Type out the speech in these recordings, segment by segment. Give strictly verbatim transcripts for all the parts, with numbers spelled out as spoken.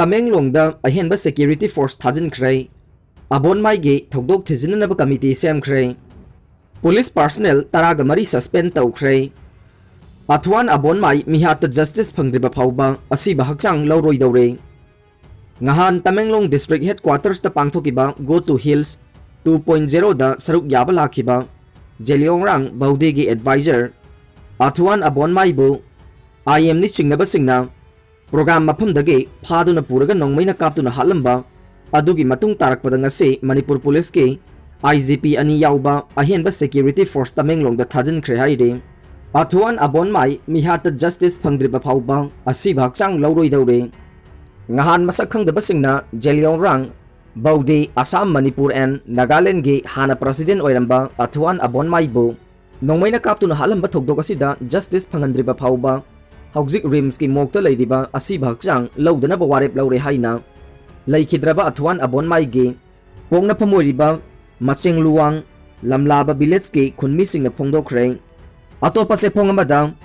ꯇꯃꯦꯡꯂꯣꯡꯗ ꯑꯍꯦꯟꯕ security force ꯊꯥꯖꯤꯟꯈ꯭ꯔꯦ꯫ ꯑꯕꯣꯟꯃꯥꯏꯒꯤ ꯊꯧꯗꯣꯛ ꯊꯤꯖꯤꯟꯅꯅꯕ committee ꯁꯦꯝꯈ꯭ꯔꯦ꯫ Police personnel ꯇꯔꯥꯒ ꯃꯔꯤ suspend ꯇꯧꯈ꯭ꯔꯦ꯫ ꯑꯊꯨꯋꯥꯟ ꯑꯕꯣꯟꯃꯥꯏ ꯃꯤꯍꯥꯠꯇ justice ꯐꯪꯗ꯭ꯔꯤꯕ ꯐꯥꯎꯕ ꯑꯁꯤꯕ ꯍꯛꯆꯥꯡ ꯂꯧꯔꯣꯏꯗꯧꯔꯦ꯫ ꯉꯍꯥꯟ ꯇꯃꯦꯡꯂꯣꯡ district headquarters ꯇ ꯄꯥꯡꯊꯣꯛꯈꯤꯕ Go to Hills two point zero ꯗ ꯁꯔꯨꯛ ꯌꯥꯕ ꯂꯥꯛꯈꯤꯕ ꯖꯦꯂꯤꯌꯣꯡꯔꯥꯡ ꯕꯧꯗꯦꯒꯤ advisor ꯑꯊꯨꯋꯥꯟ ꯑꯕꯣꯟꯃꯥꯏꯕꯨ I M ꯅꯤ ꯆꯤꯡꯅꯕꯁꯤꯡꯅ program ꯃꯐꯝꯗꯒꯤ ꯐꯥꯗꯨꯅ ꯄꯨꯔꯒ ꯅꯣꯡꯃꯩꯅ ꯀꯥꯞꯇꯨꯅ ꯍꯥꯠꯂꯝꯕ ꯑꯗꯨꯒꯤ ꯃꯇꯨꯡ ꯇꯥꯔꯛꯄꯗ ꯉꯁꯤ ꯃꯅꯤꯄꯨꯔ police ꯀꯤ I G P ꯑꯅꯤ ꯌꯥꯎꯕ ꯑꯍꯦꯟꯕ security force ꯇꯃꯦꯡꯂꯣꯡꯗ ꯊꯥꯖꯤꯟꯈ꯭ꯔꯦ ꯍꯥꯏꯔꯤ꯫ ꯑꯊꯨꯋꯥꯟ ꯑꯕꯣꯟꯃꯥꯏ ꯃꯤꯍꯥꯠꯇ justice ꯐꯪꯗ꯭ꯔꯤꯕ ꯐꯥꯎꯕ ꯑꯁꯤꯕ ꯍꯛꯆꯥꯡ ꯂꯧꯔꯣꯏꯗꯧꯔꯦ꯫ ꯉꯍꯥꯟ ꯃꯁꯛ ꯈꯪꯗꯕꯁꯤꯡꯅ ꯖꯦꯂꯤꯌꯣꯡꯔꯥꯡ ꯕꯧꯗꯦ, ꯑꯁꯥꯝ, ꯃꯅꯤꯄꯨꯔ and ꯅꯥꯒꯥꯂꯦꯟꯒꯤ ꯍꯥꯟꯅ president ꯑꯣꯏꯔꯝꯕ ꯑꯊꯨꯋꯥꯟ ꯑꯕꯣꯟꯃꯥꯏꯕꯨ ꯅꯣꯡꯃꯩꯅ ꯀꯥꯞꯇꯨꯅ ꯍꯥꯠꯂꯝꯕ ꯊꯧꯗꯣꯛ ꯑꯁꯤꯗ justice ꯐꯪꯍꯟꯗ꯭ꯔꯤꯕ ꯐꯥꯎꯕ ꯍꯧꯖꯤꯛ RIMS ꯀꯤ morgue ꯇ ꯂꯩꯔꯤꯕ ꯑꯁꯤꯕ ꯍꯛꯆꯥꯡ ꯂꯧꯗꯅꯕ ꯋꯥꯔꯦꯞ ꯂꯧꯔꯦ ꯍꯥꯏꯅ ꯂꯩꯈꯤꯗ꯭ꯔꯕ ꯑꯊꯨꯋꯥꯟ ꯑꯕꯣꯟꯃꯥꯏꯒꯤ ꯄꯣꯛꯅꯐꯝ ꯑꯣꯏꯔꯤꯕ ꯃꯆꯦꯡꯂꯨꯋꯥꯡ ꯂꯝꯂꯥꯕ village ꯀꯤ ꯈꯨꯟꯃꯤꯁꯤꯡꯅ ꯐꯣꯡꯗꯣꯛꯈ꯭ꯔꯦ꯫ ꯑꯇꯣꯞꯄ ꯆꯦꯐꯣꯡ ꯑꯃꯗ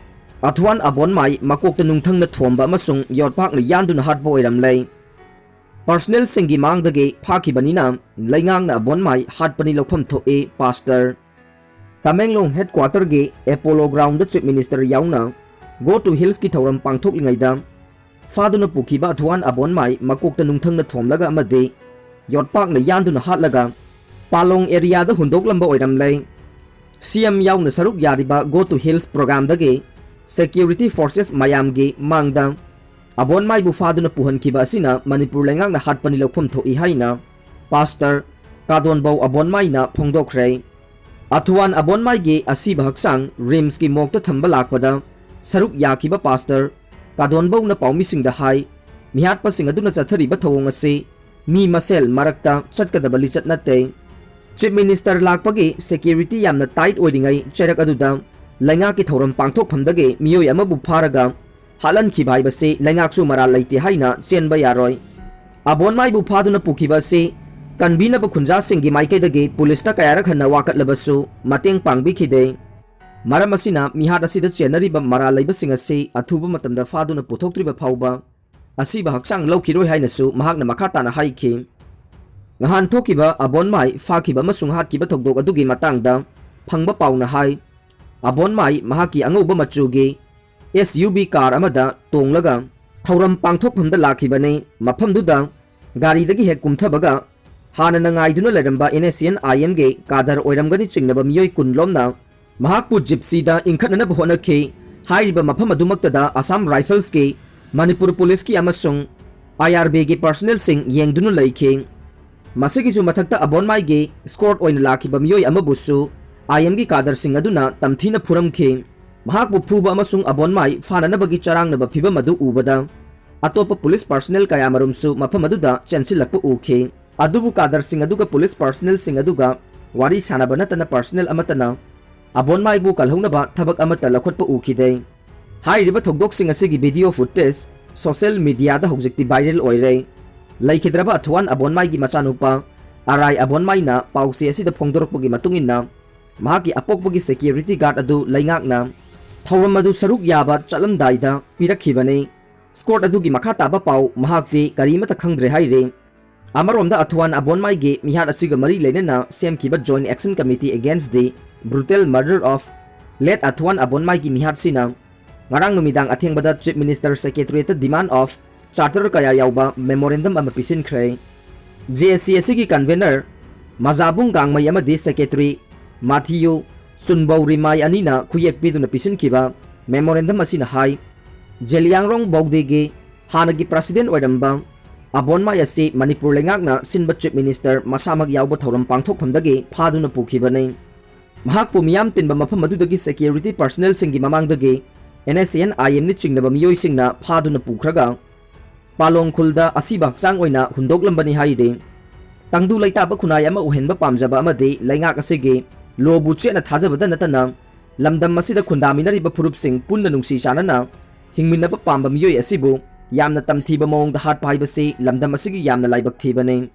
ꯑꯊꯨꯋꯥꯟ ꯑꯕꯣꯟꯃꯥꯏ ꯃꯀꯣꯛꯇ ꯅꯨꯡꯊꯪꯅ ꯊꯣꯝꯕ ꯑꯃꯁꯨꯡ ꯌꯣꯠꯄꯥꯛꯅ ꯌꯥꯟꯗꯨꯅ ꯍꯥꯠꯄ ꯑꯣꯏꯔꯝꯂꯦ꯫ Personnel ꯁꯤꯡꯒꯤ ꯃꯥꯡꯗꯒꯤ ꯐꯥꯈꯤꯕꯅꯤꯅ ꯂꯩꯉꯥꯛꯅ ꯑꯕꯣꯟꯃꯥꯏ ꯍꯥꯠꯄꯅꯤ ꯂꯧꯐꯝ ꯊꯣꯛꯏ꯫ Pastor ꯇꯃꯦꯡꯂꯣꯡ headquarter ꯒꯤ Apollo ground ꯗ Chief Minister ꯌꯥꯎꯅ Go to Hills ꯀꯤ ꯊꯧꯔꯝ ꯄꯥꯡꯊꯣꯛꯂꯤꯉꯩꯗ ꯐꯥꯗꯨꯅ ꯄꯨꯈꯤꯕ ꯑꯊꯨꯋꯥꯟ ꯑꯕꯣꯟꯃꯥꯏ ꯃꯀꯣꯛꯇ ꯅꯨꯡꯊꯪꯅ ꯊꯣꯝꯂꯒ ꯑꯃꯗꯤ ꯌꯣꯠꯄꯥꯛꯅ ꯌꯥꯟꯗꯨꯅ ꯍꯥꯠꯂꯒ ꯄꯥꯂꯣꯡ area ꯗ ꯍꯨꯟꯗꯣꯛꯂꯝꯕ ꯑꯣꯏꯔꯝꯂꯦ꯫ C M ꯌꯥꯎꯅ ꯁꯔꯨꯛ ꯌꯥꯔꯤꯕ Go to Hills program ꯗꯒꯤ security forces ꯃꯌꯥꯝꯒꯤ ꯃꯥꯡꯗ ꯑꯕꯣꯟꯃꯥꯏꯕꯨ ꯐꯥꯗꯨꯅ ꯄꯨꯍꯟꯈꯤꯕ ꯑꯁꯤꯅ ꯃꯅꯤꯄꯨꯔ ꯂꯩꯉꯥꯛꯅ ꯍꯥꯠꯄꯅꯤ ꯂꯧꯐꯝ ꯊꯣꯛꯏ ꯍꯥꯏꯅ Pastor ꯀꯥꯗꯣꯟꯕꯧ ꯑꯕꯣꯟꯃꯥꯏꯅ ꯐꯣꯡꯗꯣꯛꯈ꯭ꯔꯦ꯫ ꯑꯊꯨꯋꯥꯟ ꯑꯕꯣꯟꯃꯥꯏꯒꯤ ꯑꯁꯤꯕ ꯍꯛꯆꯥꯡ RIMS ꯀꯤ morgue ꯇ ꯊꯝꯕ ꯂꯥꯛꯄꯗ ꯁꯔꯨꯛ ꯌꯥꯈꯤꯕ Pastor ꯀꯥꯗꯣꯟꯕꯧꯅ ꯄꯥꯎꯃꯤꯁꯤꯡꯗ ꯍꯥꯏ, ꯃꯤꯍꯥꯠꯄꯁꯤꯡ ꯑꯗꯨꯅ ꯆꯠꯊꯔꯤꯕ ꯊꯧꯑꯣꯡ ꯑꯁꯤ ꯃꯤ ꯃꯁꯦꯜ ꯃꯔꯛꯇ ꯆꯠꯀꯗꯕ ꯂꯤꯆꯠ ꯅꯠꯇꯦ꯫ Chief Minister ꯂꯥꯛꯄꯒꯤ security ꯌꯥꯝꯅ tight ꯑꯣꯏꯔꯤꯉꯩ ꯆꯩꯔꯛ ꯑꯗꯨꯗ ꯂꯩꯉꯥꯛꯀꯤ ꯊꯧꯔꯝ ꯄꯥꯡꯊꯣꯛꯐꯝꯗꯒꯤ ꯃꯤꯑꯣꯏ ꯑꯃꯕꯨ ꯐꯥꯔꯒ ꯍꯥꯠꯍꯟꯈꯤꯕ ꯍꯥꯏꯕꯁꯤ ꯂꯩꯉꯥꯛꯁꯨ ꯃꯔꯥꯜ ꯂꯩꯇꯦ ꯍꯥꯏꯅ ꯆꯦꯟꯕ ꯌꯥꯔꯣꯏ꯫ ꯑꯕꯣꯟꯃꯥꯏꯕꯨ ꯐꯥꯗꯨꯅ ꯄꯨꯈꯤꯕ ꯑꯁꯤ ꯀꯟꯕꯤꯅꯕ ꯈꯨꯟꯖꯥꯁꯤꯡꯒꯤ ꯃꯥꯏꯀꯩꯗꯒꯤ police ꯇ ꯀꯌꯥꯔꯛ ꯍꯟꯅ ꯋꯥꯀꯠꯂꯕꯁꯨ ꯃꯇꯦꯡ ꯄꯥꯡꯕꯤꯈꯤꯗꯦ꯫ ꯃꯔꯝ ꯑꯁꯤꯅ ꯃꯤꯍꯥꯠ ꯑꯁꯤꯗ ꯆꯦꯟꯅꯔꯤꯕ ꯃꯔꯥꯜ ꯂꯩꯕꯁꯤꯡ ꯑꯁꯤ ꯑꯊꯨꯕ ꯃꯇꯝꯗ ꯐꯥꯗꯨꯅ ꯄꯨꯊꯣꯛꯇ꯭ꯔꯤꯕ ꯐꯥꯎꯕ ꯑꯁꯤꯕ ꯍꯛꯆꯥꯡ ꯂꯧꯈꯤꯔꯣꯏ ꯍꯥꯏꯅꯁꯨ ꯃꯍꯥꯛꯅ ꯃꯈꯥ ꯇꯥꯅ ꯍꯥꯏꯈꯤ꯫ ꯉꯍꯥꯟ ꯊꯣꯛꯈꯤꯕ ꯑꯕꯣꯟꯃꯥꯏ ꯐꯥꯈꯤꯕ ꯑꯃꯁꯨꯡ ꯍꯥꯠꯈꯤꯕ ꯊꯧꯗꯣꯛ ꯑꯗꯨꯒꯤ ꯃꯇꯥꯡꯗ ꯐꯪꯕ ꯄꯥꯎꯅ ꯍꯥꯏ, ꯑꯕꯣꯟꯃꯥꯏ ꯃꯍꯥꯛꯀꯤ ꯑꯉꯧꯕ ꯃꯆꯨꯒꯤ ꯑꯦꯁ ꯌꯨ ꯚꯤ ꯀꯥꯔ ꯑꯃꯗ ꯇꯣꯡꯂꯒ ꯊꯧꯔꯝ ꯄꯥꯡꯊꯣꯛꯐꯝꯗ ꯂꯥꯛꯈꯤꯕꯅꯤ꯫ ꯃꯐꯝꯗꯨꯗ ꯒꯥꯔꯤꯗꯒꯤ ꯍꯦꯛ ꯀꯨꯝꯊꯕꯒ ꯍꯥꯟꯅꯅ ꯉꯥꯏꯗꯨꯅ ꯂꯩꯔꯝꯕ ꯑꯦꯟ ꯑꯦꯁ ꯁꯤ ꯑꯦꯟ ꯑꯥꯏ ꯑꯦꯝꯒꯤ ꯀꯥꯗꯔ ꯑꯣꯏꯔꯝꯒꯅꯤ ꯆꯤꯡꯅꯕ ꯃꯤꯑꯣꯏ ꯀꯨꯟ ꯂꯣꯝꯅ ꯃꯍꯥꯛꯄꯨ ꯖꯤꯞꯁꯤꯗ ꯏꯟꯈꯠꯅꯅꯕ ꯍꯣꯠꯅꯈꯤ꯫ ꯍꯥꯏꯔꯤꯕ ꯃꯐꯝ ꯑꯗꯨꯃꯛꯇꯗ ꯑꯁꯥꯝ ꯔꯥꯏꯐꯜꯁꯀꯤ, ꯃꯅꯤꯄꯨꯔ ꯄꯨꯂꯤꯁꯀꯤ ꯑꯃꯁꯨꯡ ꯑꯥꯏ ꯑꯥꯔ ꯕꯤꯒꯤ ꯄꯥꯔꯁꯅꯦꯜꯁꯤꯡ ꯌꯦꯡꯗꯨꯅ ꯂꯩꯈꯤ꯫ ꯃꯁꯤꯒꯤꯁꯨ ꯃꯊꯛꯇ ꯑꯕꯣꯟꯃꯥꯏꯒꯤ ꯁ꯭ꯀꯣꯔꯠ ꯑꯣꯏꯅ ꯂꯥꯛꯈꯤꯕ ꯃꯤꯑꯣꯏ ꯑꯃꯕꯨꯁꯨ ꯑꯥꯏ ꯑꯦꯝꯒꯤ ꯀꯥꯗꯔꯁꯤꯡ ꯑꯗꯨꯅ ꯇꯝꯊꯤꯅ ꯐꯨꯔꯝꯈꯤ꯫ ꯃꯍꯥꯛꯄꯨ ꯐꯨꯕ ꯑꯃꯁꯨꯡ ꯑꯕꯣꯟꯃꯥꯏ ꯐꯥꯅꯅꯕꯒꯤ ꯆꯔꯥꯡꯅꯕ ꯐꯤꯚꯝ ꯑꯗꯨ ꯎꯕꯗ ꯑꯇꯣꯞꯄ ꯄꯨꯂꯤꯁ ꯄꯥꯔꯁꯅꯦꯜ ꯀꯌꯥꯃꯔꯨꯝꯁꯨ ꯃꯐꯝ ꯑꯗꯨꯗ ꯆꯦꯟꯁꯤꯜꯂꯛꯄ ꯎꯈꯤ꯫ ꯑꯗꯨꯕꯨ ꯀꯥꯗꯔꯁꯤꯡ ꯑꯗꯨꯒ ꯄꯨꯂꯤꯁ ꯄꯥꯔꯁꯅꯦꯜꯁꯤꯡ ꯑꯗꯨꯒ ꯋꯥꯔꯤ ꯁꯥꯟꯅꯕ ꯅꯠꯇꯅ ꯄꯥꯔꯁꯅꯦꯜ ꯑꯃꯠꯇꯅ ꯑꯕꯣꯟꯃꯥꯏꯕꯨ ꯀꯜꯍꯧꯅꯕ ꯊꯕꯛ ꯑꯃꯠꯇ ꯂꯧꯈꯠꯄ ꯎꯈꯤꯗꯦ꯫ ꯍꯥꯏꯔꯤꯕ ꯊꯧꯗꯣꯛꯁꯤꯡ ꯑꯁꯤꯒꯤ ꯚꯤꯗꯤꯑꯣ ꯐꯨꯇꯦꯖ ꯁꯣꯁꯤꯌꯦꯜ ꯃꯤꯗꯤꯌꯥꯗ ꯍꯧꯖꯤꯛꯇꯤ ꯚꯥꯏꯔꯦꯜ ꯑꯣꯏꯔꯦ꯫ ꯂꯩꯈꯤꯗ꯭ꯔꯕ ꯑꯊꯨꯋꯥꯟ ꯑꯕꯣꯟꯃꯥꯏꯒꯤ ꯃꯆꯥꯅꯨꯄꯥ ꯑꯔꯥꯏ ꯑꯕꯣꯟꯃꯥꯏꯅ ꯄꯥꯎꯆꯦ ꯑꯁꯤꯗ ꯐꯣꯡꯗꯣꯔꯛꯄꯒꯤ ꯃꯇꯨꯡ ꯏꯟꯅ, ꯃꯍꯥꯛꯀꯤ ꯑꯄꯣꯛꯄꯒꯤ ꯁꯦꯀ꯭ꯌꯨꯔꯤꯇꯤ ꯒꯥꯔꯗ ꯑꯗꯨ ꯂꯩꯉꯥꯛꯅ ꯊꯧꯔꯝ ꯑꯗꯨ ꯁꯔꯨꯛ ꯌꯥꯕ ꯆꯠꯂꯝꯗꯥꯏꯗ ꯄꯤꯔꯛꯈꯤꯕꯅꯤ꯫ ꯁ꯭ꯀꯣꯔꯠ ꯑꯗꯨꯒꯤ ꯃꯈꯥ ꯇꯥꯕ ꯄꯥꯎ ꯃꯍꯥꯛꯇꯤ ꯀꯔꯤꯃꯠꯇ ꯈꯪꯗ꯭ꯔꯦ ꯍꯥꯏꯔꯤ꯫ ꯑꯃꯔꯣꯝꯗ ꯑꯊꯨꯋꯥꯟ ꯑꯕꯣꯟꯃꯥꯏꯒꯤ ꯃꯤꯍꯥꯠ ꯑꯁꯤꯒ ꯃꯔꯤ ꯂꯩꯅꯅ ꯁꯦꯝꯈꯤꯕ Joint Action Committee Against the Brutal Murder of Late ꯑꯊꯨꯋꯥꯟ ꯑꯕꯣꯟꯃꯥꯏꯒꯤ ꯃꯤꯍꯥꯠꯁꯤꯅ ꯉꯔꯥꯡ ꯅꯨꯃꯤꯗꯥꯡ ꯑꯊꯦꯡꯕꯗ Chief Minister Secretariatꯇ demand of charter ꯀꯌꯥ ꯌꯥꯎꯕ memorandum ꯑꯃ ꯄꯤꯁꯤꯟꯈ꯭ꯔꯦ꯫ ꯖꯦ ꯑꯦꯁ ꯁꯤ ꯑꯁꯤꯒꯤ convener ꯃꯖꯥꯕꯨꯡ ꯒꯥꯡꯃꯩ ꯑꯃꯗꯤ secretary ꯃꯥꯊꯤꯌꯨ ꯆꯨꯟꯕꯧ ꯔꯤꯃꯥꯏ ꯑꯅꯤꯅ ꯈꯨꯌꯦꯛ ꯄꯤꯗꯨꯅ ꯄꯤꯁꯤꯟꯈꯤꯕ memorandum ꯑꯁꯤꯅ ꯍꯥꯏ, ꯖꯦꯂꯤꯌꯥꯡꯔꯣꯡ ꯕꯧꯗꯦꯒꯤ ꯍꯥꯟꯅꯒꯤ president ꯑꯣꯏꯔꯝꯕ ꯑꯕꯣꯟꯃꯥꯏ ꯑꯁꯤ ꯃꯅꯤꯄꯨꯔ ꯂꯩꯉꯥꯛꯅ ꯁꯤꯟꯕ Chief Minister ꯃꯁꯥꯃꯛ ꯌꯥꯎꯕ ꯊꯧꯔꯝ ꯄꯥꯡꯊꯣꯛꯐꯝꯗꯒꯤ ꯐꯥꯗꯨꯅ ꯄꯨꯈꯤꯕꯅꯤ꯫ ꯃꯍꯥꯛꯄꯨ ꯃꯤꯌꯥꯝ ꯇꯤꯟꯕ ꯃꯐꯝ ꯑꯗꯨꯗꯒꯤ security personnelꯁꯤꯡꯒꯤ ꯃꯃꯥꯡꯗꯒꯤ ꯑꯦꯟ ꯑꯦꯁ ꯁꯤ ꯑꯦꯟ ꯑꯥꯏ ꯑꯦꯝꯅ ꯆꯤꯡꯅꯕ ꯃꯤꯑꯣꯏꯁꯤꯡꯅ ꯐꯥꯗꯨꯅ ꯄꯨꯈ꯭ꯔꯒ ꯄꯥꯂꯣꯡ ꯈꯨꯜꯗ ꯑꯁꯤꯕ ꯍꯛꯆꯥꯡ ꯑꯣꯏꯅ ꯍꯨꯟꯗꯣꯛꯂꯝꯕꯅꯤ ꯍꯥꯏꯔꯤ꯫ ꯇꯪꯗꯨ ꯂꯩꯇꯥꯕ ꯈꯨꯟꯅꯥꯏ ꯑꯃ ꯑꯣꯏꯍꯟꯕ ꯄꯥꯝꯖꯕ ꯑꯃꯗꯤ ꯂꯩꯉꯥꯛ ꯑꯁꯤꯒꯤ ꯂꯣꯕꯨ ꯆꯦꯠꯅ ꯊꯥꯖꯕꯗ ꯅꯠꯇꯅ ꯂꯝꯗꯝ ꯑꯁꯤꯗ ꯈꯨꯟꯗꯥꯃꯤꯟꯅꯔꯤꯕ ꯐꯨꯔꯨꯞꯁꯤꯡ ꯄꯨꯟꯅ ꯅꯨꯡꯁꯤ ꯆꯥꯟꯅꯅ ꯍꯤꯡꯃꯤꯟꯅꯕ ꯄꯥꯝꯕ ꯃꯤꯑꯣꯏ ꯑꯁꯤꯕꯨ ꯌꯥꯝꯅ ꯇꯝꯊꯤꯕ ꯃꯑꯣꯡꯗ ꯍꯥꯠꯄ ꯍꯥꯏꯕꯁꯤ ꯂꯝꯗꯝ ꯑꯁꯤꯒꯤ ꯌꯥꯝꯅ ꯂꯥꯏꯕꯛ ꯊꯤꯕꯅꯤ꯫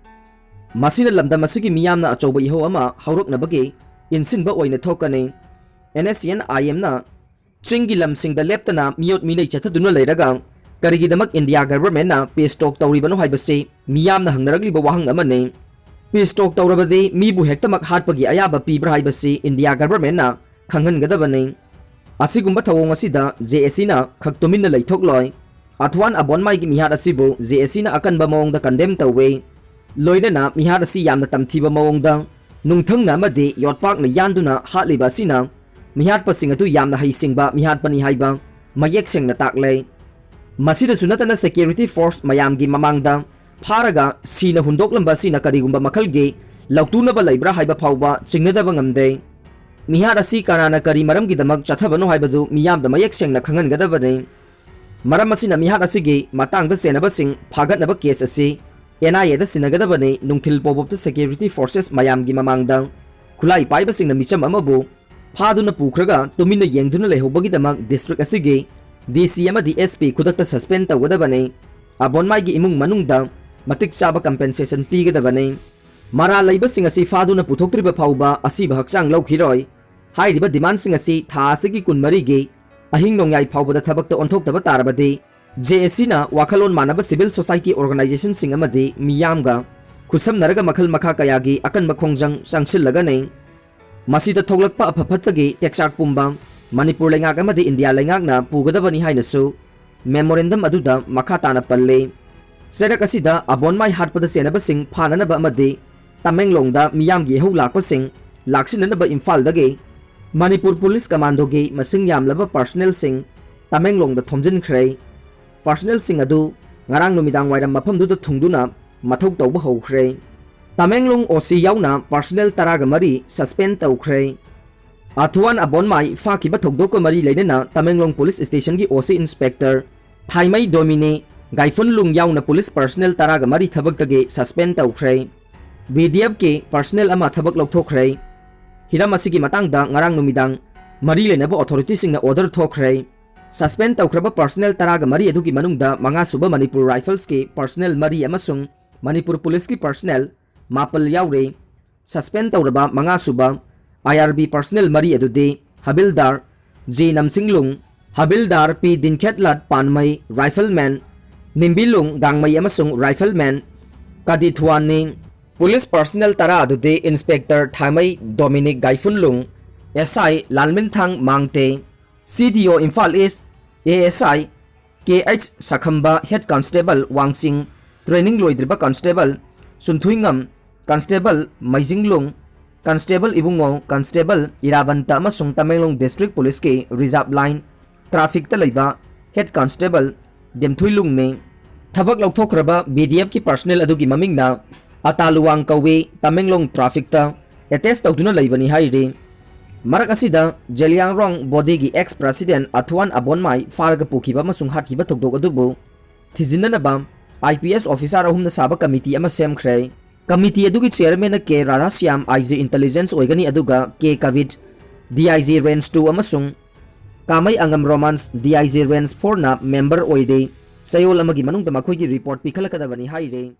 ꯃꯁꯤꯅ ꯂꯝꯗꯝ ꯑꯁꯤꯒꯤ ꯃꯤꯌꯥꯝꯅ ꯑꯆꯧꯕ ꯏꯍꯧ ꯑꯃ ꯍꯧꯔꯛꯅꯕꯒꯤ ꯏꯟꯁꯤꯟꯕ ꯑꯣꯏꯅ ꯊꯣꯛꯀꯅꯤ꯫ ꯑꯦꯟ ꯑꯦꯁ ꯁꯤ ꯑꯦꯟ ꯑꯥꯏ ꯑꯦꯝꯅ ꯆꯤꯡꯒꯤ ꯂꯝꯁꯤꯡꯗ ꯂꯦꯞꯇꯅ ꯃꯤꯑꯣꯠ ꯃꯤꯅꯩ ꯆꯠꯊꯗꯨꯅ ꯂꯩꯔꯒ ꯀꯔꯤꯒꯤꯗꯃꯛ ꯏꯟꯗꯤꯌꯥ ꯒꯚꯔꯟꯃꯦꯟꯠꯅ ꯄꯤꯁ ꯇꯣꯛ ꯇꯧꯔꯤꯕꯅꯣ ꯍꯥꯏꯕꯁꯤ ꯃꯤꯌꯥꯝꯅ ꯍꯪꯅꯔꯛꯂꯤꯕ ꯋꯥꯍꯪ ꯑꯃꯅꯤ꯫ ꯄꯤꯁ ꯇꯣꯛ ꯇꯧꯔꯕꯗꯤ ꯃꯤꯕꯨ ꯍꯦꯛꯇꯃꯛ ꯍꯥꯠꯄꯒꯤ ꯑꯌꯥꯕ ꯄꯤꯕ꯭ꯔꯥ ꯍꯥꯏꯕꯁꯤ ꯏꯟꯗꯤꯌꯥ ꯒꯚꯔꯟꯃꯦꯟꯠꯅ ꯈꯪꯍꯟꯒꯗꯕꯅꯤ꯫ ꯑꯁꯤꯒꯨꯝꯕ ꯊꯧꯑꯣꯡ ꯑꯁꯤꯗ ꯖꯦ ꯑꯦ ꯁꯤꯅ ꯈꯛ ꯇꯨꯃꯤꯟꯅ ꯂꯩꯊꯣꯛꯂꯣꯏ꯫ ꯑꯊ꯭ꯋꯥꯟ ꯑꯕꯣꯟꯃꯥꯏꯒꯤ ꯃꯤꯍꯥꯠ ꯑꯁꯤꯕꯨ ꯖꯦ ꯑꯦ ꯁꯤꯅ ꯑꯀꯟꯕ ꯃꯑꯣꯡꯗ ꯀꯟꯗꯦꯝ ꯇꯧꯏ꯫ ꯂꯣꯏꯅꯅ ꯃꯤꯍꯥꯠ ꯑꯁꯤ ꯌꯥꯝꯅ ꯇꯝꯊꯤꯕ ꯃꯑꯣꯡꯗ ꯅꯨꯡꯊꯪꯅ ꯑꯃꯗꯤ ꯌꯣꯠꯄꯥꯛꯅ ꯌꯥꯟꯗꯨꯅ ꯍꯥꯠꯂꯤꯕ ꯑꯁꯤꯅ ꯃꯤꯍꯥꯠꯄꯁꯤꯡ ꯑꯗꯨ ꯌꯥꯝꯅ ꯍꯩꯁꯤꯡꯕ ꯃꯤꯍꯥꯠꯄꯅꯤ ꯍꯥꯏꯕ ꯃꯌꯦꯛ ꯁꯦꯡꯅ ꯇꯥꯛꯂꯦ꯫ ꯃꯁꯤꯗꯁꯨ ꯅꯠꯇꯅ ꯁꯦꯀ꯭ꯌꯨꯔꯤꯇꯤ ꯐꯣꯔꯁ ꯃꯌꯥꯝꯒꯤ ꯃꯃꯥꯡꯗ ꯐꯥꯔꯒ ꯁꯤꯅ ꯍꯨꯟꯗꯣꯛꯂꯝꯕ ꯑꯁꯤꯅ ꯀꯔꯤꯒꯨꯝꯕ ꯃꯈꯜꯒꯤ ꯂꯧꯇꯨꯅꯕ ꯂꯩꯕ꯭ꯔꯥ ꯍꯥꯏꯕ ꯐꯥꯎꯕ ꯆꯤꯡꯅꯗꯕ ꯉꯝꯗꯦ꯫ ꯃꯤꯍꯥꯠ ꯑꯁꯤ ꯀꯅꯥꯅ ꯀꯔꯤ ꯃꯔꯝꯒꯤꯗꯃꯛ ꯆꯠꯊꯕꯅꯣ ꯍꯥꯏꯕꯗꯨ ꯃꯤꯌꯥꯝꯗ ꯃꯌꯦꯛ ꯁꯦꯡꯅ ꯈꯪꯍꯟꯒꯗꯕꯅꯤ꯫ ꯃꯔꯝ ꯑꯁꯤꯅ ꯃꯤꯍꯥꯠ ꯑꯁꯤꯒꯤ ꯃꯇꯥꯡꯗ ꯆꯦꯟꯅꯕꯁꯤꯡ ꯐꯥꯒꯠꯅꯕ ꯀꯦꯁ ꯑꯁꯤ ꯑꯦꯟ ꯑꯥꯏ ꯑꯦꯗ ꯁꯤꯟꯅꯒꯗꯕꯅꯤ꯫ ꯅꯨꯡꯊꯤꯜ ꯄꯣꯕꯣꯞꯇ ꯁꯦꯀ꯭ꯌꯨꯔꯤꯇꯤ ꯐꯣꯔꯁꯦꯁ ꯃꯌꯥꯝꯒꯤ ꯃꯃꯥꯡꯗ ꯈꯨꯠꯂꯥꯏ ꯄꯥꯏꯕꯁꯤꯡꯅ ꯃꯤꯆꯝ ꯑꯃꯕꯨ ꯐꯥꯗꯨꯅ ꯄꯨꯈ꯭ꯔꯒ ꯇꯨꯃꯤꯟꯅ ꯌꯦꯡꯗꯨꯅ ꯂꯩꯍꯧꯕꯒꯤꯗꯃꯛ ꯗꯤꯁꯇ꯭ꯔꯤꯛ ꯑꯁꯤꯒꯤ ꯗꯤ ꯁꯤ ꯑꯃꯗꯤ ꯑꯦꯁ ꯄꯤ ꯈꯨꯗꯛꯇ ꯁꯁꯄꯦꯟ ꯇꯧꯒꯗꯕꯅꯤ꯫ ꯑꯕꯣꯟꯃꯥꯏꯒꯤ ꯏꯃꯨꯡ ꯃꯅꯨꯡꯗ ꯃꯇꯤꯛ ꯆꯥꯕ ꯀꯝꯄꯦꯟꯁꯦꯁꯟ ꯄꯤꯒꯗꯕꯅꯤ꯫ ꯃꯔꯥꯜ ꯂꯩꯕꯁꯤꯡ ꯑꯁꯤ ꯐꯥꯗꯨꯅ ꯄꯨꯊꯣꯛꯇ꯭ꯔꯤꯕ ꯐꯥꯎꯕ ꯑꯁꯤꯕ ꯍꯛꯆꯥꯡ ꯂꯧꯈꯤꯔꯣꯏ꯫ ꯍꯥꯏꯔꯤꯕ ꯗꯤꯃꯥꯟꯁꯤꯡ ꯑꯁꯤ ꯊꯥ ꯑꯁꯤꯒꯤ ꯀꯨꯟꯃꯔꯤꯒꯤ ꯑꯍꯤꯡ ꯅꯣꯡꯌꯥꯏ ꯐꯥꯎꯕꯗ ꯊꯕꯛꯇ ꯑꯣꯟꯊꯣꯛꯇꯕ ꯇꯥꯔꯕꯗꯤ, ꯖꯦ ꯑꯦ ꯁꯤꯅ ꯋꯥꯈꯜꯂꯣꯟ ꯃꯥꯟꯅꯕ ꯁꯤꯚꯤꯜ ꯁꯣꯁꯥꯏꯇꯤ ꯑꯣꯔꯒꯅꯥꯏꯖꯦꯁꯟꯁꯤꯡ ꯑꯃꯗꯤ ꯃꯤꯌꯥꯝꯒ ꯈꯨꯠꯁꯝꯅꯔꯒ ꯃꯈꯜ ꯃꯈꯥ ꯀꯌꯥꯒꯤ ꯑꯀꯟꯕ ꯈꯣꯡꯖꯪ ꯆꯪꯁꯤꯜꯂꯒꯅꯤ꯫ ꯃꯁꯤꯗ ꯊꯣꯛꯂꯛꯄ ꯑꯐ ꯐꯠꯇꯒꯤ ꯇꯦꯛꯆꯥꯛ ꯄꯨꯝꯕ ꯃꯅꯤꯄꯨꯔ ꯂꯩꯉꯥꯛ ꯑꯃꯗꯤ ꯏꯟꯗꯤꯌꯥ ꯂꯩꯉꯥꯛꯅ ꯄꯨꯒꯗꯕꯅꯤ ꯍꯥꯏꯅꯁꯨ ꯃꯦꯃꯣꯔꯦꯟꯗꯝ ꯑꯗꯨꯗ ꯃꯈꯥ ꯇꯥꯅ ꯄꯜꯂꯤ꯫ ꯆꯩꯔꯛ ꯑꯁꯤꯗ ꯑꯕꯣꯟꯃꯥꯏ ꯍꯥꯠꯄꯗ ꯆꯦꯟꯅꯕꯁꯤꯡ ꯐꯥꯅꯅꯕ ꯑꯃꯗꯤ ꯇꯃꯦꯡꯂꯣꯡꯗ ꯃꯤꯌꯥꯝꯒꯤ ꯏꯍꯧ ꯂꯥꯛꯄꯁꯤꯡ ꯂꯥꯛꯁꯤꯟꯅꯅꯕ ꯏꯝꯐꯥꯜꯗꯒꯤ ꯃꯅꯤꯄꯨꯔ ꯄꯨꯂꯤꯁ ꯀꯃꯥꯟꯗꯣꯒꯤ ꯃꯁꯤꯡ ꯌꯥꯝꯂꯕ ꯄꯥꯔꯁꯅꯦꯜꯁꯤꯡ ꯇꯃꯦꯡꯂꯣꯡꯗ ꯊꯣꯝꯖꯤꯟꯈ꯭ꯔꯦ꯫ ꯄꯥꯔꯁꯅꯦꯜꯁꯤꯡ ꯑꯗꯨ ꯉꯔꯥꯡ ꯅꯨꯃꯤꯗꯥꯡ ꯋꯥꯏꯔꯝ ꯃꯐꯝꯗꯨꯗ ꯊꯨꯡꯗꯨꯅ ꯃꯊꯧ ꯇꯧꯕ ꯍꯧꯈ꯭ꯔꯦ꯫ ꯇꯃꯦꯡꯂꯣꯡ ꯑꯣ ꯁꯤ ꯌꯥꯎꯅ ꯄꯥꯔꯁꯅꯦꯜ ꯇꯔꯥꯒ ꯃꯔꯤ ꯁꯁꯄꯦꯟ ꯇꯧꯈ꯭ꯔꯦ꯫ ꯑꯊꯨꯋꯥꯟ ꯑꯕꯣꯟꯃꯥꯏ ꯐꯥꯈꯤꯕ ꯊꯧꯗꯣꯛꯀ ꯃꯔꯤ ꯂꯩꯅꯅ ꯇꯃꯦꯡꯂꯣꯡ ꯄꯨꯂꯤꯁ ꯁ꯭ꯇꯦꯁꯟꯒꯤ ꯑꯣ ꯁꯤ ꯏꯟꯁꯄꯦꯛꯇꯔ ꯊꯥꯏꯃꯩ ꯗꯣꯃꯤꯅꯤ ꯒꯥꯏꯐꯨꯟꯂꯨꯡ ꯌꯥꯎꯅ ꯄꯨꯂꯤꯁ ꯄꯥꯔꯁꯅꯦꯜ ꯇꯔꯥꯒ ꯃꯔꯤ ꯊꯕꯛꯇꯒꯤ ꯁꯁꯄꯦꯟ ꯇꯧꯈ꯭ꯔꯦ꯫ ꯕꯤ ꯗꯤ ꯑꯦꯐꯀꯤ ꯄꯥꯔꯁꯅꯦꯜ ꯑꯃ ꯊꯕꯛ ꯂꯧꯊꯣꯛꯈ꯭ꯔꯦ꯫ ꯍꯤꯔꯝ ꯑꯁꯤꯒꯤ ꯃꯇꯥꯡꯗ ꯉꯔꯥꯡ ꯅꯨꯃꯤꯗꯥꯡ ꯃꯔꯤ ꯂꯩꯅꯕ ꯑꯣꯊꯣꯔꯤꯇꯤꯁꯤꯡꯅ ꯑꯣꯔꯗꯔ ꯊꯣꯛꯈ꯭ꯔꯦ꯫ ꯁꯁꯄꯦꯟ ꯇꯧꯈ꯭ꯔꯕ ꯄꯥꯔꯁꯅꯦꯜ ꯇꯔꯥꯒ ꯃꯔꯤ ꯑꯗꯨꯒꯤ ꯃꯅꯨꯡꯗ ꯃꯉꯥ ꯁꯨꯕ ꯃꯅꯤꯄꯨꯔ ꯔꯥꯏꯐꯜꯁꯀꯤ ꯄꯥꯔꯁꯅꯦꯜ ꯃꯔꯤ ꯑꯃꯁꯨꯡ ꯃꯅꯤꯄꯨꯔ ꯄꯨꯂꯤꯁꯀꯤ ꯄꯥꯔꯁꯅꯦꯜ ꯃꯥꯄꯜ ꯌꯥꯎꯔꯤ꯫ ꯁꯁꯄꯦꯟ ꯇꯧꯔꯕ ꯃꯉꯥ ꯁꯨꯕ ꯑꯥꯏ ꯑꯥꯔ ꯕꯤ ꯄꯥꯔꯁꯅꯦꯜ ꯃꯔꯤ ꯑꯗꯨꯗꯤ ꯍꯕꯤꯜꯗꯥꯔ ꯖꯦ ꯅꯝꯁꯤꯡꯂꯨꯡ, ꯍꯕꯤꯜꯗꯥꯔ ꯄꯤ ꯗꯤꯟꯈꯦꯠꯂꯥꯠ ꯄꯥꯟꯃꯩ, ꯔꯥꯏꯐꯜꯃꯦꯟ ꯅꯤꯝꯕꯤꯂꯨꯡ ꯒꯥꯡꯃꯩ ꯑꯃꯁꯨꯡ ꯔꯥꯏꯐꯜꯃꯦꯟ ꯀꯥꯗꯤꯊꯨꯋꯥꯟꯅꯤ꯫ ꯄꯨꯂꯤꯁ ꯄꯔꯁꯅꯦꯜ ꯇꯔꯥ ꯑꯗꯨꯗꯤ inspector ꯊꯥꯏꯃꯩ ꯗꯣꯃꯤꯅꯤꯛ ꯒꯥꯏꯐꯨꯟꯂꯨꯡ, S I ꯂꯥꯜꯃꯤꯟꯊꯥꯡ Mangte, C D O Imphal east, A S I K H ꯁꯈꯝꯕ, ꯍꯦꯗ ꯀꯟꯁꯇꯦꯕꯜ ꯋꯥꯡꯆꯤꯡ ꯇ꯭ꯔꯦꯅꯤꯡ ꯂꯣꯏꯗ꯭ꯔꯤꯕ constable Sunthuingam, constable Meijinglung, constable Ibungo, constable Irabanta ꯑꯃꯁꯨꯡ ꯇꯃꯦꯡꯂꯣꯡ ꯗꯤꯁꯇ꯭ꯔꯤꯛ ꯄꯨꯂꯤꯁꯀꯤ ꯔꯤꯖꯥꯔꯚ ꯂꯥꯏꯟ ꯇ꯭ꯔꯥꯐꯤꯛꯇ ꯂꯩꯕ ꯍꯦꯗ ꯀꯟꯁꯇꯦꯕꯜ ꯗꯦꯝꯊꯨꯏꯂꯨꯡꯅꯤ꯫ ꯊꯕꯛ ꯂꯧꯊꯣꯛꯈ꯭ꯔꯕ ꯕꯤ ꯗꯤ ꯑꯦꯐꯀꯤ ꯄꯔꯁꯅꯦꯜ ꯑꯗꯨꯒꯤ ꯃꯃꯤꯡꯅ ꯑꯇꯥꯂꯨꯋꯥꯡ ꯀꯧꯏ, ꯇꯃꯦꯡꯂꯣꯡ ꯇ꯭ꯔꯥꯐꯤꯛꯇ ꯑꯦꯇꯦꯆ ꯇꯧꯗꯨꯅ ꯂꯩꯕꯅꯤ ꯍꯥꯏꯔꯤ꯫ ꯃꯔꯛ ꯑꯁꯤꯗ ꯖꯦꯂꯤꯌꯥꯡꯔꯣꯡ ꯕꯣꯗꯤꯒꯤ ꯑꯦꯛꯁ ꯄ꯭ꯔꯦꯁꯤꯗꯦꯟ ꯑꯊꯨꯋꯥꯟ ꯑꯕꯣꯟꯃꯥꯏ ꯐꯥꯔꯒ ꯄꯨꯈꯤꯕ ꯑꯃꯁꯨꯡ ꯍꯥꯠꯈꯤꯕ ꯊꯧꯗꯣꯛ ꯑꯗꯨꯕꯨ ꯊꯤꯖꯤꯟꯅꯅꯕ ꯑꯥꯏ ꯄꯤ ꯑꯦꯁ ꯑꯣꯐꯤꯁꯥꯔ ꯑꯍꯨꯝꯅ ꯁꯥꯕ ꯀꯃꯤꯇꯤ ꯑꯃ ꯁꯦꯝꯈ꯭ꯔꯦ꯫ ꯀꯃꯤꯇꯤ ꯑꯗꯨꯒꯤ ꯆꯦꯌꯔꯃꯦꯟꯅ ꯀꯦ ꯔꯥꯙꯥꯁ꯭ꯌꯥꯝ, ꯑꯥꯏ ꯖꯤ ꯏꯟꯇꯦꯂꯤꯖꯦꯟꯁ ꯑꯣꯏꯒꯅꯤ, ꯑꯗꯨꯒ K Kabit, D I G range two, ꯑꯃꯁꯨꯡ ꯀꯥꯃꯩ ꯑꯉꯝ Romans, D I G range ꯐꯣꯔꯅ ꯃꯦꯝꯕꯔ ꯑꯣꯏꯔꯤ꯫ ꯆꯌꯣꯜ ꯑꯃꯒꯤ ꯃꯅꯨꯡꯗ ꯃꯈꯣꯏꯒꯤ ꯔꯤꯄꯣꯔꯠ ꯄꯤꯈꯠꯂꯛꯀꯗꯕꯅꯤ ꯍꯥꯏꯔꯤ꯫